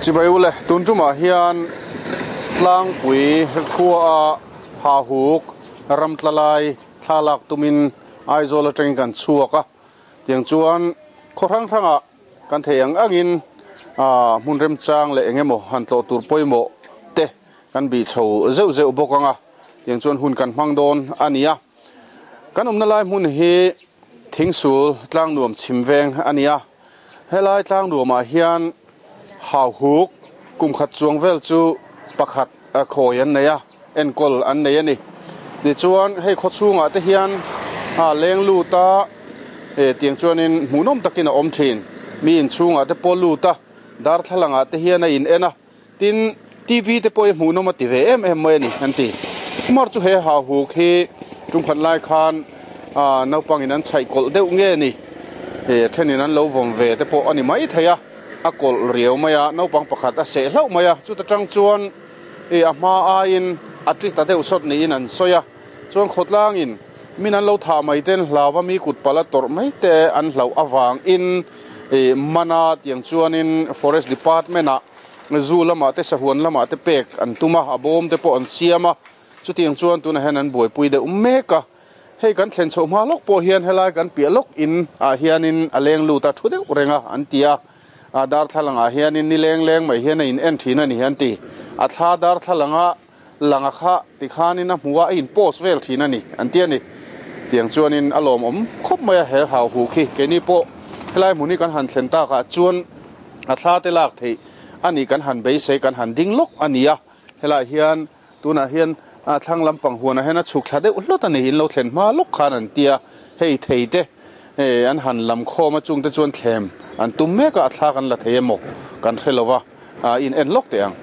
Chibai ule tun tumah hian tlangpui khua a hahuk ramtla lai thlalak tumin Aizawl atangin kan chhuak a, tiang chuan khaw hrang hrangah kan thei ang angin hmun remchang leh eng emaw han tlawh tur pawimawh te kan bih chho zeuh zeuh bawk ang a, tiang chuan hun kan hmang dawn a ni a. Kan awmna lai hmun hi Thingsul Tlangnuam chhim veng a ni a, helai Tlangnuamah hian Hauhuk kum khat chuang vel chu pakhat khawi an nei a, enkawl an nei a ni. Tichuan hei khaw chhungah te hian leng lut a, tiang chuanin hmuhnawm takin a awm thin. Mi inchhungah te pawh lut a, darthlalangah te hian a in en a. Tin, TV te pawh hi hmuhnawm a ti ve em em mai a ni, an ti. Kumar chu he hauhuk hi tumkhat lai khan naupangin an chhaih kawlh deuh nge ni, thenin an lo vawm ve te pawh a ni mai thei a, a kawlh riau mai a, naupang pakhat a seh hlauh mai a, chuta tang chuan a hma aiin a ti ta deuh sawt niin an sawi a, chuan khawtlangin min an lo thah mai ten hlauva mi kut pala tawrh mai te an hlauh avangin mana tiang chuanin Forest Department-ah Zu lamah te sahuan lamah te pek an tum a, a bawm te pawh an siam a, chutiang chuan tunah hian an buaipui deuh mek a. Hei kan thlen chhoh hma lawk pawh hian helai kan piah lawk in ah hianin a leng lut a, thu deuh reng a an ti a, a darthlalang ah hianin ni leng leng mai hian a in en thin a ni an ti. A thla darthlalang a lang a kha tikhanin a hmu a, a in post vel thin a ni an ti a ni. Tiang chuanin a lawmawm khawp mai a, he hau hu khi keini pawh helai hmun hi kan han thlen takah chuan a thla te lak theih a ni kan han beisei kan han ding lawk a ni a, helaiah hian tunah hian a thlang lampang huanah hian a chhuk thla deuh hlawt a ni in lo thlen hma lawk khan an ti a, hei thei te an han lam khawm a chungte chuan thlem an tum mek a, a thla kan la thei emaw kan hre lo va. A in en lawk teh ang.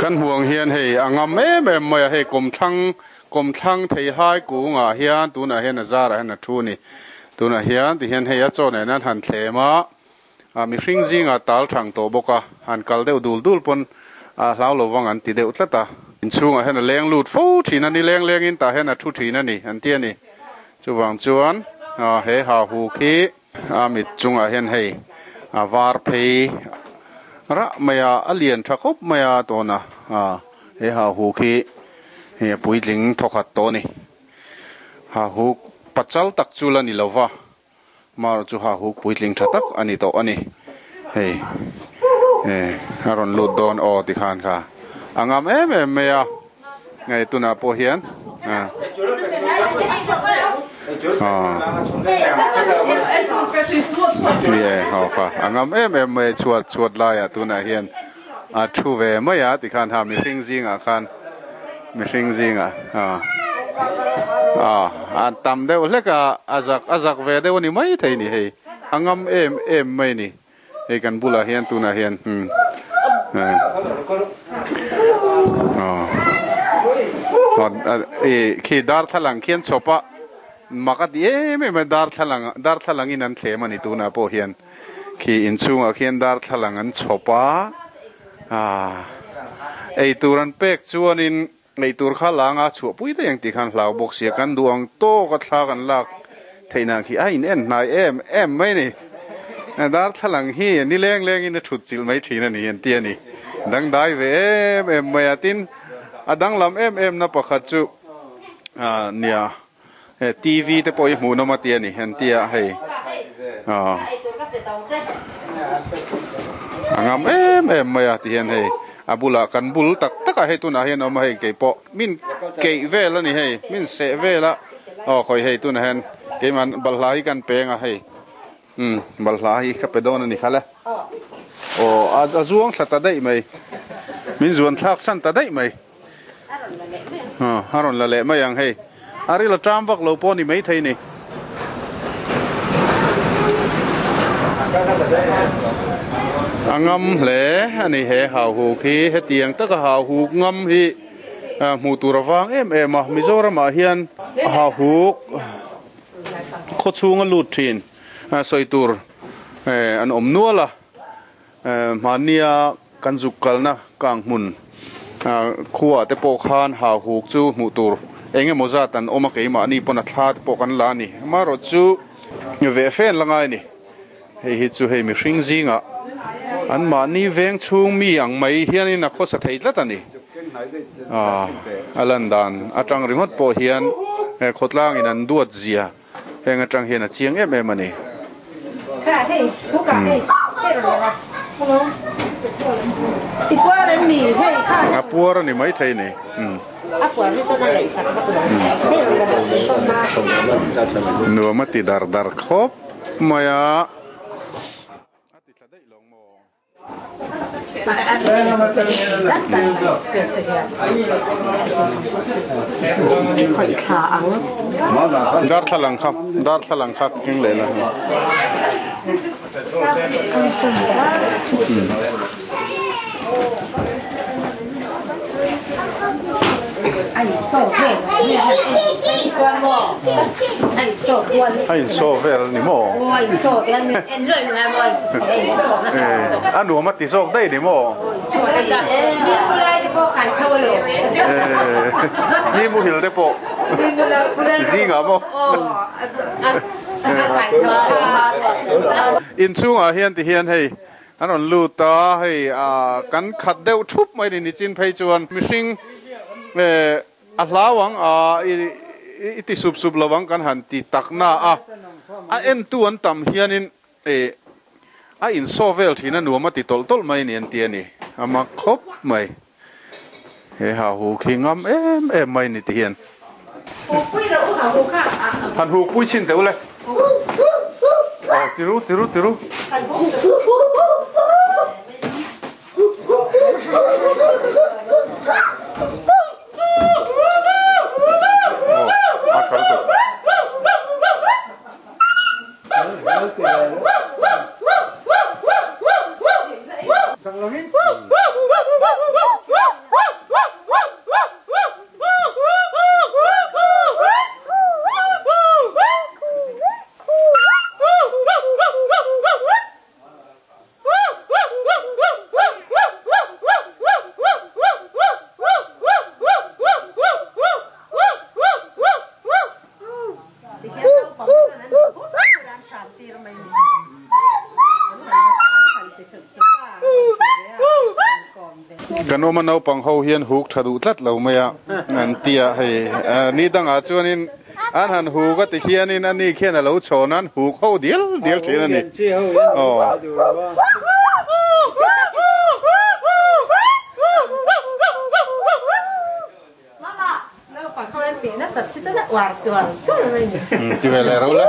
Kan hmuh ang hian hei a ngam em em mai a, hei kawmthlang Kawmthlang theihai kungah hian tunah hian a zarah hian a thu a ni. Tunah hian tihian hei a chaw nen an han thlem a, ah mihring zingah tal thang tawh bawk a, han kal deuh dul dul pawn ah hlau lo vang an ti deuh tlat a. Inchhungah hian a leng lut fo thin a ni, leng lengin tah hian a thu thin a ni an ti a ni. Chuvang chuan ah he ha hu khi a mit chungah hian hei a var phei rah mai a, a lian tha khawp mai a tawna ah he ha hu khi. Hei a puitling thawkhat tawh a ni. Hahuk pachal tak chu la ni lo va, mar chu hahuk puitling tha tak a ni tawh a ni. Hei a rawn lut dawn aw ti khan kha a ngam em em mai a, hei tunah pawh hian ni e aw kha a ngam em em mai a chhuat chhuat laiah tunah hian. A thu ve mai a tikhan ha mihring zingah khan mihring zingah a a an tam deuh hlek a a zak a zak ve deuh a ni mai thei ni hei a ngam em em mai ni hei kan bulah hian tunah hian umm aw i khi darthlalang khian chhawp a mak a ti em em a darthlalang darthlalang in an thlem a ni tunah pawh hian. Khi inchhungah khian darthlalang an chhawp a, aah eitur an pek chuanin eitur kha langa chhuahpui daih ang tih khan hlau bawk sia, kan duh ang tawk a thla kan lak theih nan khi a in en hnai em em mai ni. Darthlalang hi ni leng lengin a thut chilh mai thin a ni an ti a ni. Dangdai ve em em mai a, tin a danglam em em na pakhat chu aah nia. He TV te pawh hi hmuhnawm a ti a ni an ti a hei aw a ngam em em mai a ti hian hei a bulah kan bul tak tak ah hei tunah hian a awm a hei keipawh min keih vel a ni hei min seh vel a aw khawi hei tunah hian keimah balhla hi kan peng a hei umm balhla hi ka pe dawn a ni kha le aw a zuang thla ta daih mai min zuan thlak san ta daih mai. A rawn la leh mai ang hei. A ril a ṭam vak lo pawh a ni maithei ni. A ngam hle a ni he hauhuk hi. Hetiang taka hauhuk ngam hi hmuh tur a vang em em a. Mizoramah hian hauhuk. Khaw chhunga lut thin sawi tur an awm nual a, hmannia kan zuk kalna kang hmun khuaah te pawh khan hauhuk chu hmuh tur eng emaw zat an awm a, keimahni pawn a thla te pawh kan la a ni. Amaherawhchu veh fen la ngai a ni. Hei hi chu hei mihring zingah anmahni veng chhung mi ang mai hianin a khawsa thei tlat a ni. A lan dan atang ringawt pawh hian khawtlangin an duat zia heng atang hian a chiang em em a ni. A puar a ni maithei a ni. Nuam a ti dar dar khawp. Mai a. A ti thla daih lo maw? Darthlalang kha darthlalang kha keng leh la. A insaw vel a ni maw? A nuam a ti zawk daih ni maw? Ni muhil te pawh zingah maw? Inchhungah hian tihian hei An rawn lut a, hei kan khat deuh thup mai ni nichin phei chuan mihring a hlau ang a, i ti sup sup lo ang kan han ti tak na a, a entu an tam hianin a insaw vel thin a nuam a ti tawlh tawlh mai ni an ti a ni, a mak khawp mai. He hauhuk hi ngam em em mai ni ti hian. Han huk pui chhin teh u le. Aw tiru tiru tiru. Aw a tha lutuk. Kan awma naupang ho hian huk tha duh tlat lo mai a an ti a, hei ni dangah chuanin an han huk a ti khianin ani khian a lo chhawn a, an huk ho dial dial thin a ni. Aw. Ti ve leh reuh le.